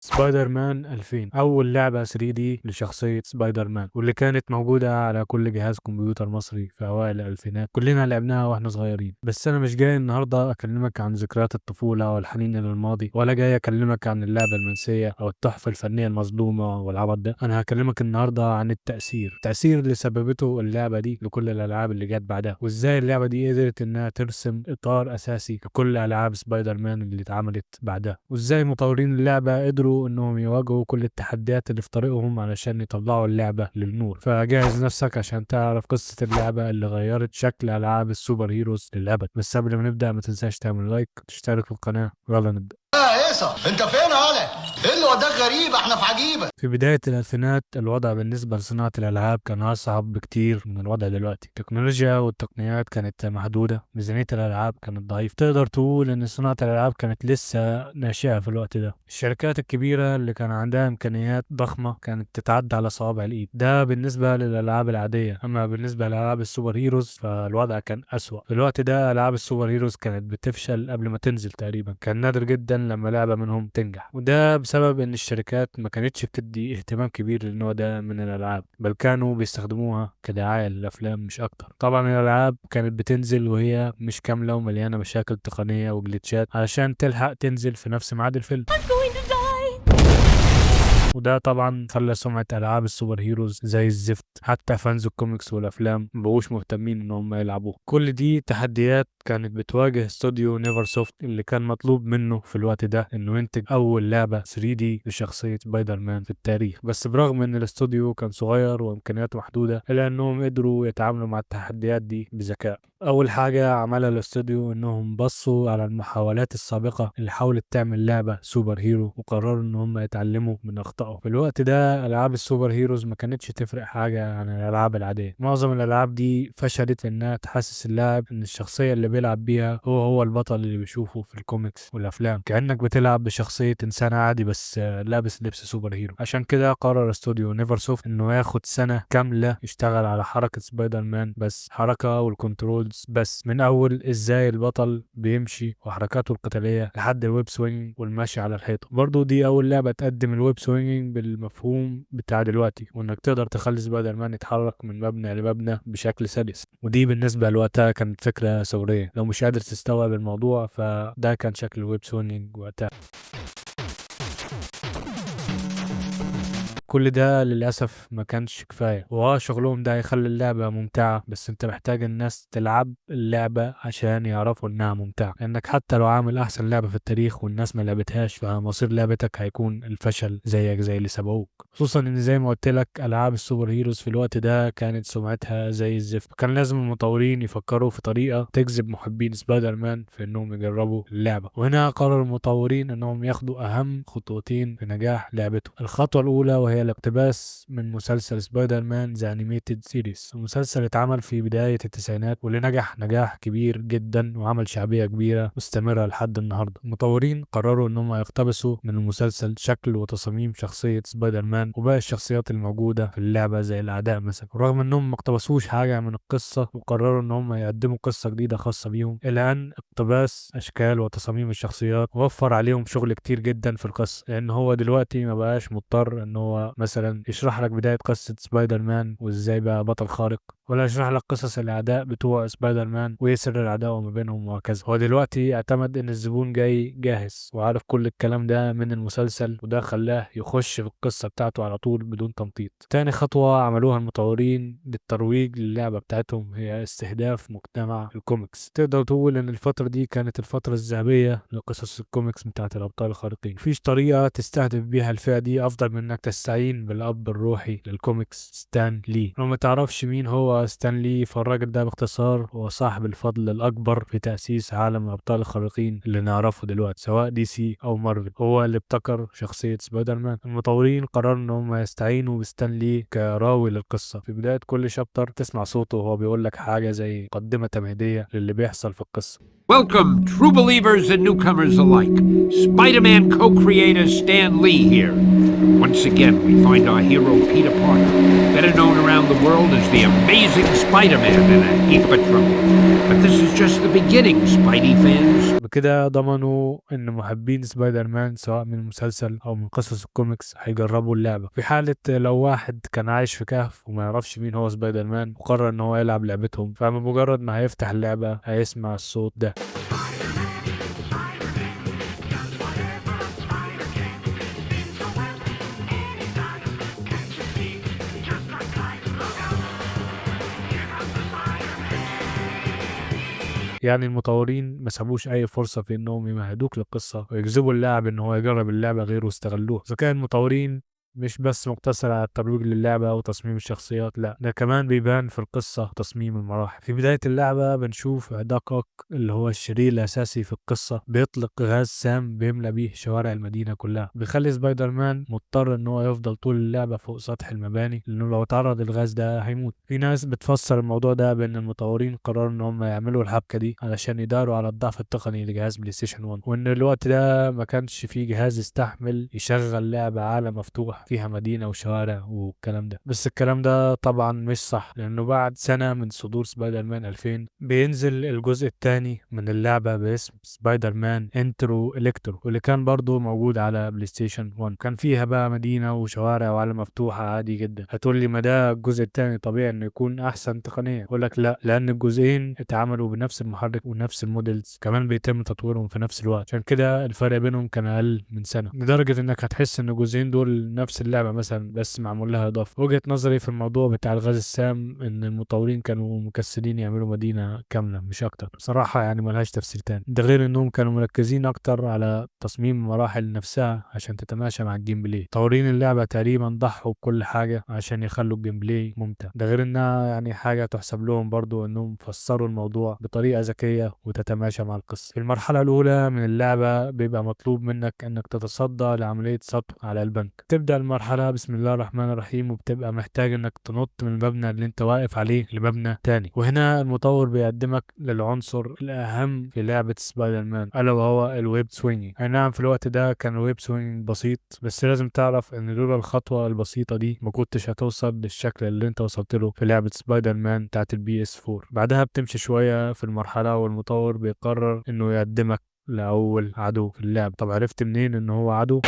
سبايدر مان 2000، أول لعبة 3D لشخصية سبايدر مان، واللي كانت موجودة على كل جهاز كمبيوتر مصري في أوائل الألفينات. كلنا لعبناها واحنا صغيرين. بس أنا مش جاي النهاردة أكلمك عن ذكريات الطفولة والحنين للماضي، ولا جاي أكلمك عن اللعبة المنسية أو التحفة الفنية المظلومة والعبط ده. أنا هكلمك النهاردة عن التأثير، التأثير اللي سببته اللعبة دي لكل الألعاب اللي جت بعدها، وإزاي اللعبة دي قدرت إنها ترسم إطار أساسي لكل ألعاب سبايدر مان اللي اتعملت بعدها، وإزاي مطورين اللعبة قدروا انهم يواجهوا كل التحديات اللي في طريقهم علشان يطلعوا اللعبة للنور. فجهز نفسك عشان تعرف قصة اللعبة اللي غيرت شكل العاب ال super heroes للابد. بس قبل ما نبدأ ما تنساش تعمل like وتشترك في القناة. يلا نبدأ. يا هيصة انت فين يالا؟ ايه اللي وداك غريب؟ احنا في عجيبة. في بداية الألفينات الوضع بالنسبة لصناعة الألعاب كان أصعب بكتير من الوضع دلوقتي. التكنولوجيا والتقنيات كانت محدودة، ميزانية الألعاب كانت ضعيفة. تقدر تقول إن صناعة الألعاب كانت لسه ناشئة في الوقت ده. الشركات الكبيرة اللي كان عندها إمكانيات ضخمة كانت تتعدى على صوابع الإيد، ده بالنسبة للألعاب العادية. أما بالنسبة لألعاب ال super heroes فالوضع كان أسوأ. في الوقت ده ألعاب ال super heroes كانت بتفشل قبل ما تنزل تقريبا، كان نادر جدا لما لعبة منهم تنجح، وده بسبب ان الشركات ما كانتش بتدي اهتمام كبير للنوع ده من الالعاب، بل كانوا بيستخدموها كدعاية للافلام مش اكتر. طبعا الالعاب كانت بتنزل وهي مش كاملة ومليانة مشاكل تقنية وجلitchات علشان تلحق تنزل في نفس ميعاد الفيلم. I'm going to die. وده طبعا خلى سمعة ألعاب ال super heroes زي الزفت، حتى fans ال comics والأفلام مبقوش مهتمين إن هم يلعبوه. كل دي تحديات كانت بتواجه استوديو Neversoft اللي كان مطلوب منه في الوقت ده إنه ينتج أول لعبة 3D لشخصية سبايدر مان في التاريخ. بس برغم إن الاستوديو كان صغير وإمكانياته محدودة، إلا إنهم قدروا يتعاملوا مع التحديات دي بذكاء. أول حاجة عملها الاستوديو إنهم بصوا على المحاولات السابقة اللي حاولت تعمل لعبة super hero، وقرروا إن هم يتعلموا من أخطائهم. في الوقت ده ألعاب ال super heroes ما كانتش تفرق حاجة عن الألعاب العادية. معظم الألعاب دي فشلت إنها تحسس اللاعب إن الشخصية اللي بيلعب بيها هو البطل اللي بيشوفه في الكوميكس والأفلام، كأنك بتلعب بشخصية إنسان عادي بس لابس لبس super hero. عشان كده قرر استوديو Neversoft إنه ياخد سنة كاملة يشتغل على حركة سبايدر مان بس، حركة وال controls بس، من أول إزاي البطل بيمشي وحركاته القتالية لحد ال web swing والمشي على الحيطة. برضو دي أول لعبة تقدم ال web swinging بالمفهوم بتاع دلوقتي، وإنك تقدر تخلي سبايدر مان يتحرك من مبنى لمبنى بشكل سلس. ودي بالنسبة لوقتها كانت فكرة ثورية. لو مش قادر تستوعب الموضوع فده كان شكل ال web swinging وقتها. كل ده للأسف ما كانش كفاية، واه شغلهم ده هيخلي اللعبة ممتعة، بس انت محتاج الناس تلعب اللعبة عشان يعرفوا انها ممتعة، لانك حتى لو عامل احسن لعبة في التاريخ والناس ما لعبتهاش فمصير لعبتك هيكون الفشل زيك زي اللي سبقوك. خصوصا ان زي ما قلت لك العاب ال super heroes في الوقت ده كانت سمعتها زي الزفت. كان لازم المطورين يفكروا في طريقة تجذب محبين سبايدر مان في انهم يجربوا اللعبة. وهنا قرر المطورين انهم ياخدوا اهم خطوتين في نجاح لعبتهم. الخطوة الاولى وهي الاقتباس من مسلسل سبايدر مان The Animated Series. المسلسل اتعمل في بداية التسعينات واللي نجح نجاح كبير جدا وعمل شعبية كبيرة مستمرة لحد النهاردة. المطورين قرروا انهم يقتبسوا من المسلسل شكل وتصاميم شخصية سبايدر مان وباقي الشخصيات الموجودة في اللعبة زي الأعداء مثلا. رغم انهم ما اقتبسوش حاجة من القصة وقرروا ان هم يقدموا قصة جديدة خاصة بيهم، إلا أن اقتباس أشكال وتصاميم الشخصيات وفر عليهم شغل كتير جدا في القصة، لأن هو دلوقتي ما بقاش مضطر ان هو مثلا يشرح لك بداية قصة سبايدر مان وازاي بقى بطل خارق، ولا يشرح لك قصص الأعداء بتوع سبايدر مان وايه سر العداوة ما بينهم وهكذا. هو دلوقتي اعتمد ان الزبون جاي جاهز وعارف كل الكلام ده من المسلسل، وده خلاه يخش في القصة بتاعته على طول بدون تمطيط. تاني خطوة عملوها المطورين للترويج للعبة بتاعتهم هي استهداف مجتمع الكوميكس. تقدر تقول ان الفترة دي كانت الفترة الذهبية لقصص الكوميكس بتاعت الأبطال الخارقين. مفيش طريقة تستهدف بيها الفئة دي أفضل من انك تستعين بالأب الروحي للكوميكس ستان لي. لو ما تعرفش مين هو ستان لي فالراجل ده باختصار هو صاحب الفضل الأكبر في تأسيس عالم الأبطال الخارقين اللي نعرفه دلوقتي سواء DC أو مارفل. هو اللي ابتكر شخصية سبايدر مان. المطورين قرروا إن هم يستعينوا بستان لي كراوي للقصة. في بداية كل chapter تسمع صوته وهو بيقول لك حاجة زي مقدمة تمهيدية للي بيحصل في القصة. Welcome, true believers and newcomers alike. Spider-Man co-creator Stan Lee here. Once again, we find our hero Peter Parker, better known around the world as the Amazing Spider-Man, in a heap of trouble. But this is just the beginning, Spidey fans. بكده ضمنوا ان محبين سبايدر مان سواء من المسلسل او من قصص الكوميكس هيجربوا اللعبة. في حالة لو واحد كان عايش في كهف وما يعرفش مين هو سبايدر مان وقرر ان هو يلعب لعبتهم، فبمجرد ما هيفتح اللعبة هيسمع الصوت ده. يعني المطورين ما سابوش اي فرصة في انهم يمهدوك للقصة ويجذبوا اللاعب ان هو يجرب اللعبة غيره واستغلوها. ذكاء المطورين مش بس مقتصر على الترويج للعبة وتصميم الشخصيات، لا ده كمان بيبان في القصة وتصميم المراحل. في بداية اللعبة بنشوف دوك أوك اللي هو الشرير الأساسي في القصة بيطلق غاز سام بيملى بيه شوارع المدينة كلها، بيخلي سبايدر مان مضطر إن هو يفضل طول اللعبة فوق سطح المباني لأنه لو اتعرض للغاز ده هيموت. في ناس بتفسر الموضوع ده بإن المطورين قرروا إن هم يعملوا الحبكة دي علشان يداروا على الضعف التقني لجهاز بلاي ستيشن 1، وإن الوقت ده ما كانش فيه جهاز يستحمل يشغل لعبة عالم مفتوح فيها مدينة وشوارع والكلام ده. بس الكلام ده طبعا مش صح، لأنه بعد سنة من صدور سبايدر مان 2000 بينزل الجزء الثاني من اللعبة باسم سبايدر مان انترو الكترو، واللي كان برضو موجود على بلاي ستيشن 1. كان فيها بقى مدينة وشوارع وعالم مفتوحة عادي جدا. هتقول لي ما ده الجزء الثاني طبيعي انه يكون احسن تقنية، اقول لك لا، لان الجزئين اتعملوا بنفس المحرك ونفس ال models، كمان بيتم تطويرهم في نفس الوقت، عشان كده الفرق بينهم كان اقل من سنة، لدرجة انك هتحس ان الجزئين دول نفس اللعبة مثلا بس معمول لها إضافة. وجهة نظري في الموضوع بتاع الغاز السام إن المطورين كانوا مكسلين يعملوا مدينة كاملة مش أكتر بصراحة، يعني ملهاش تفسير تاني. ده غير إنهم كانوا مركزين أكتر على تصميم المراحل نفسها عشان تتماشى مع ال gameplay. مطورين اللعبة تقريبا ضحوا بكل حاجة عشان يخلوا ال gameplay ممتع، ده غير إنها يعني حاجة تحسب لهم برضو إنهم فسروا الموضوع بطريقة ذكية وتتماشى مع القصة. في المرحلة الأولى من اللعبة بيبقى مطلوب منك إنك تتصدى لعملية سطو على البنك. تبدأ المرحلة بسم الله الرحمن الرحيم، وبتبقى محتاج انك تنط من المبنى اللي انت واقف عليه لمبنى تاني. وهنا المطور بيقدمك للعنصر الأهم في لعبة سبايدر مان، ألا وهو ال web swinging. أي نعم في الوقت ده كان ال web swinging بسيط، بس لازم تعرف ان لولا الخطوة البسيطة دي ما كنتش هتوصل للشكل اللي انت وصلت له في لعبة سبايدر مان بتاعت ال PS 4. بعدها بتمشي شوية في المرحلة والمطور بيقرر انه يقدمك لأول عدو في اللعب. طب عرفت منين إن هو عدو؟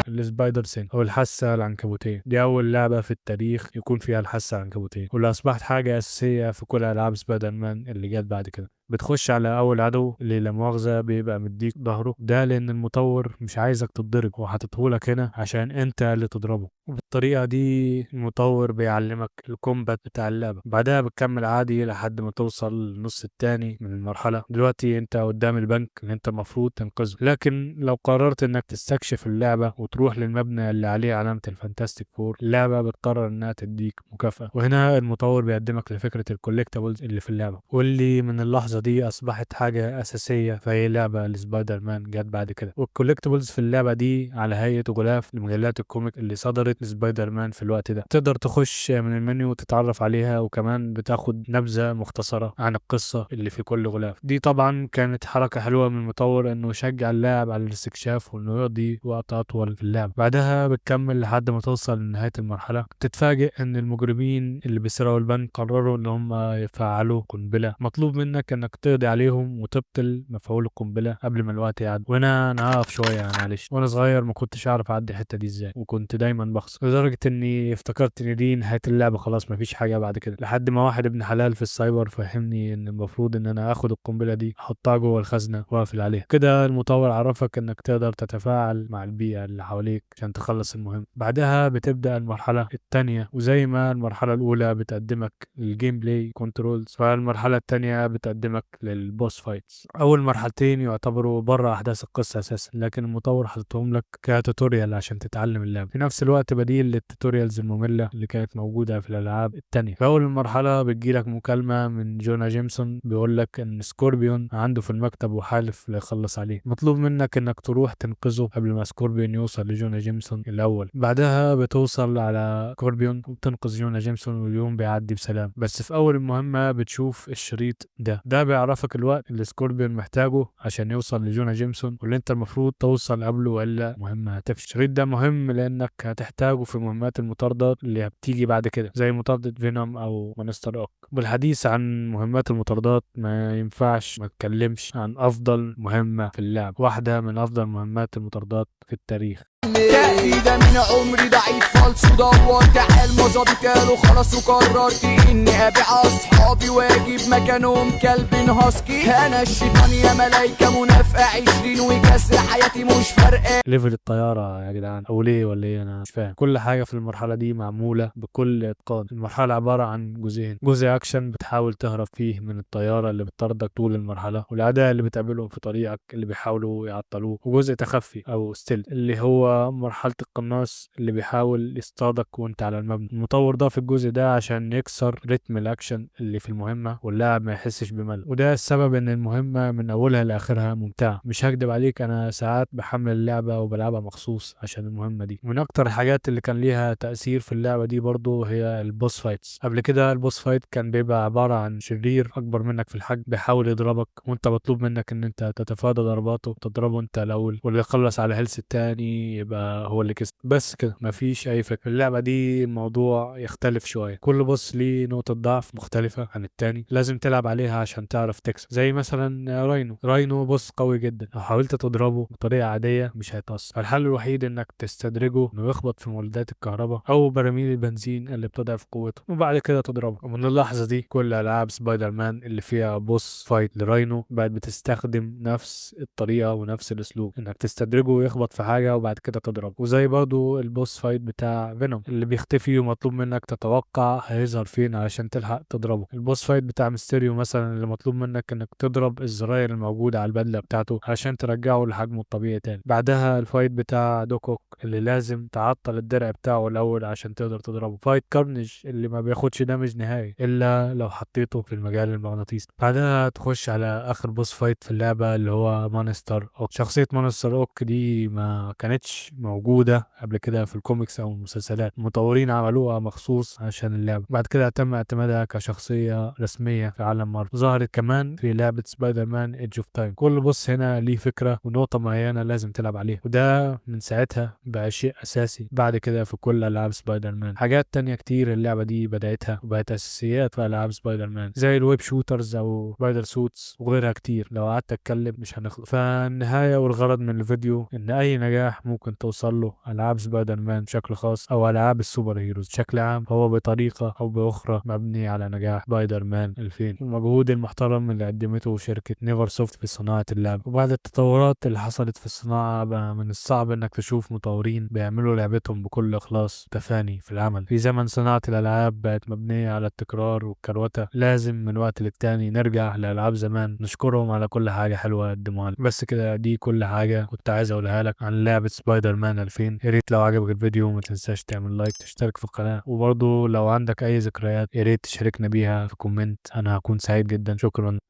ال spider sense أو الحاسة العنكبوتية. دي أول لعبة في التاريخ يكون فيها الحاسة العنكبوتية، واللي أصبحت حاجة أساسية في كل ألعاب سبايدر مان اللي جت بعد كده. بتخش على أول عدو اللي لا مؤاخذة بيبقى مديك ظهره، ده لأن المطور مش عايزك تتضرب، هو حاططهولك هنا عشان أنت اللي تضربه، وبالطريقة دي المطور بيعلمك ال combat بتاع اللعبة. بعدها بتكمل عادي لحد ما توصل للنص التاني من المرحلة. دلوقتي أنت قدام البنك اللي أنت المفروض تنقذه، لكن لو قررت إنك تستكشف اللعبة وتروح للمبنى اللي عليه علامة ال Fantastic Four، اللعبة بتقرر إنها تديك مكافأة. وهنا المطور بيقدمك لفكرة ال collectibles اللي في اللعبة، واللي من اللحظة دي أصبحت حاجة أساسية في أي لعبة لسبايدر مان جت بعد كده. وال collectibles في اللعبة دي على هيئة غلاف لمجلات ال comic اللي صدرت لسبايدر مان في الوقت ده. تقدر تخش من المنيو وتتعرف عليها، وكمان بتاخد نبذة مختصرة عن القصة اللي في كل غلاف. دي طبعا كانت حركة حلوة من المطور إنه يشجع اللاعب على الاستكشاف وإنه يقضي وقت أطول في اللعب. بعدها بتكمل لحد ما توصل لنهاية المرحلة. تتفاجئ إن المجرمين اللي بيسرقوا البنك قرروا إن هم يفعلوا قنبلة، مطلوب منك إنك تقضي عليهم وتبطل مفعول القنبلة قبل ما الوقت يعدي. وهنا أنا هقف شوية معلش، وأنا صغير ما كنتش أعرف أعدي الحتة دي إزاي، وكنت دايما بخسر لدرجة إني افتكرت إن دي نهاية اللعبة، خلاص مفيش حاجة بعد كده، لحد ما واحد ابن حلال في السايبر فهمني إن المفروض إن أنا آخد القنبلة دي أحطها جوه الخزنة وأقفل عليها. كده المطور عرفك إنك تقدر تتفاعل مع البيئة اللي حواليك عشان تخلص المهم. بعدها بتبدأ المرحلة التانية، وزي ما المرحلة الأولى بتقدمك لل gameplay controls، فالمرحلة التانية بتقدمك لل boss fights. أول مرحلتين يعتبروا بره أحداث القصة أساسا، لكن المطور حاططهم لك ك tutorial عشان تتعلم اللعبة، في نفس الوقت بديل لل tutorials المملة اللي كانت موجودة في الألعاب التانية. في أول مرحلة بتجيلك مكالمة من جونا جيمسون بيقولك إن سكوربيون عنده في المكتب وحالف ليخلص عليه، مطلوب منك إنك تروح تنقذه قبل ما سكوربيون يوصل لجونا جيمسون الأول. بعدها بتوصل على سكوربيون وبتنقذ جونا جيمسون واليوم بيعدي بسلام. بس في أول المهمة بتشوف الشريط ده وده بيعرفك الوقت اللي سكوربيون محتاجه عشان يوصل لجونا جيمسون، واللي انت المفروض توصل قبله والا مهمة هتفشل. الشريط ده مهم لانك هتحتاجه في مهمات المطاردات اللي بتيجي بعد كده، زي مطاردة فينوم او مانستر اوك. بالحديث عن مهمات المطاردات، ما ينفعش ما تكلمش عن افضل مهمة في اللعب، واحدة من افضل مهمات المطاردات في التاريخ. تأكيدة من عمري ضعيف فالص ودورت على المظابيط قالوا خلاص، وقررت اني ابيع اصحابي واجيب مكانهم كلب هاسكي. انا الشيطان يا ملايكة، منافقة 20 وكسر حياتي مش فارقة. level الطيارة يا جدعان، او ليه ولا ايه انا مش فاهم. كل حاجة في المرحلة دي معمولة بكل اتقان. المرحلة عبارة عن جزئين، جزء اكشن بتحاول تهرب فيه من الطيارة اللي بتطاردك طول المرحلة والاعداء اللي بتقابلهم في طريقك اللي بيحاولوا يعطلوك، وجزء تخفي او stealth اللي هو مرحلة القناص اللي بيحاول يصطادك وانت على المبنى. المطور ضاف الجزء ده عشان يكسر رتم الاكشن اللي في المهمة واللاعب ما يحسش بملل، وده السبب ان المهمة من اولها لاخرها ممتعة. مش هكدب عليك، انا ساعات بحمل اللعبة وبلعبها مخصوص عشان المهمة دي. من اكتر الحاجات اللي كان ليها تأثير في اللعبة دي برضو هي ال boss fights. قبل كده ال boss fight كان بيبقى عبارة عن شرير اكبر منك في الحجم بيحاول يضربك، وانت مطلوب منك ان انت تتفادى ضرباته وتضربه انت الاول، واللي يخلص على health التاني يبقى هو اللي كسب. بس كده، مفيش اي فكرة. اللعبة دي الموضوع يختلف شوية، كل boss ليه نقطة ضعف مختلفة عن التاني لازم تلعب عليها عشان تعرف تكسب. زي مثلا راينو، راينو boss قوي جدا، لو حاولت تضربه بطريقة عادية مش هيتأثر. فالحل الوحيد انك تستدرجه انه يخبط في مولدات الكهرباء او براميل البنزين اللي بتضعف قوته، وبعد كده تضربه. ومن اللحظة دي كل العاب سبايدر مان اللي فيها boss fight لراينو بقت بتستخدم نفس الطريقة ونفس الاسلوب، انك تستدرجه ويخبط في حاجة وبعد كده تضربه. وزي برضو ال boss fight بتاع فينوم اللي بيختفي ومطلوب منك تتوقع هيظهر فين علشان تلحق تضربه. ال boss fight بتاع ميستيريو مثلا اللي مطلوب منك انك تضرب الزراير الموجودة على البدلة بتاعته علشان ترجعه لحجمه الطبيعي تاني. بعدها ال fight بتاع دوك اوك اللي لازم تعطل الدرع بتاعه الاول عشان تقدر تضربه. fight كارنج اللي ما بياخدش damage نهائي الا لو حطيته في المجال المغناطيسي. بعدها تخش على اخر boss fight في اللعبة اللي هو مانستر اوك. شخصية مانستر اوك دي ما كانتش موجودة قبل كده في الكوميكس او المسلسلات، المطورين عملوها مخصوص عشان اللعبة. بعد كده تم اعتمادها كشخصية رسمية في عالم مارفل. ظهرت كمان في لعبة سبايدر مان Edge of Time. كل boss هنا ليه فكرة ونقطة معينة لازم تلعب عليها، وده من ساعتها بقى شيء أساسي بعد كده في كل ألعاب سبايدر مان. حاجات تانية كتير اللعبة دي بدأتها وبقت أساسيات في ألعاب سبايدر مان، زي ال web shooters أو spider suits وغيرها كتير. لو قعدت أتكلم مش هنخلص. فالنهاية والغرض من الفيديو إن أي نجاح ممكن توصل له ألعاب سبايدر مان بشكل خاص أو ألعاب ال super heroes بشكل عام هو بطريقة أو بأخرى مبني على نجاح سبايدر مان 2000 والمجهود المحترم اللي قدمته شركة نيفر سوفت في صناعة اللعبة. وبعد التطورات اللي حصلت في الصناعة بقى من الصعب إنك تشوف مطورين بيعملوا لعبتهم بكل إخلاص وتفاني في العمل. في زمن صناعة الألعاب بقت مبنية على التكرار والكروتة، لازم من وقت للتاني نرجع لألعاب زمان نشكرهم على كل حاجة حلوة قدموها لنا. بس كده، دي كل حاجة كنت عايز أقولها لك عن لعبة سبايدر مان 2000. يا ريت لو عجبك الفيديو ما تنساش تعمل like، تشترك في القناة، وبرضه لو عندك أي ذكريات يا ريت تشاركنا بيها في comment، أنا هكون سعيد جدا. شكرا.